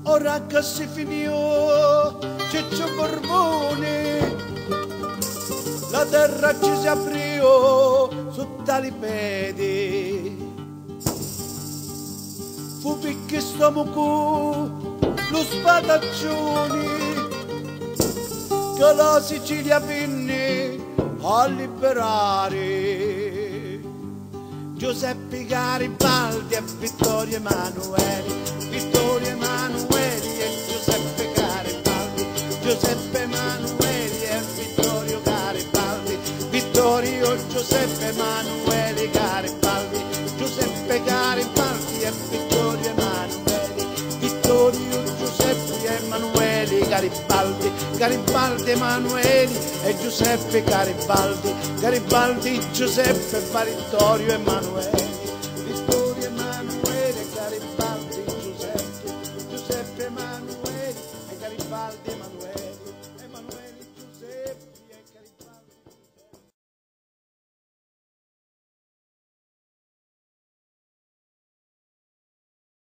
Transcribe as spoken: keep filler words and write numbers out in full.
Ora ca si finiu Cicciu Burbuni, la terra ci si apriu sutta li pedi. Fu picchì st'omu cu lu spatacciuni ca la Sicilia vinni a liberari. Giuseppi Garibaldi e Vittorio Emanueli, Vittorio Emanueli e Giuseppe Garibaldi, Giuseppe Emanueli e Vittorio Garibaldi, Vittorio Giuseppe Emanueli Garibaldi, Giuseppe Garibaldi e Vittorio Emanueli, Vittorio Giuseppe Emanueli Garibaldi, Garibaldi Emanueli e Giuseppe Garibaldi, Garibaldi Giuseppe Vittorio Emanueli, Vittorio Emanueli e Garibaldi Giuseppe, Giuseppe Emanueli e Garibaldi Emanueli.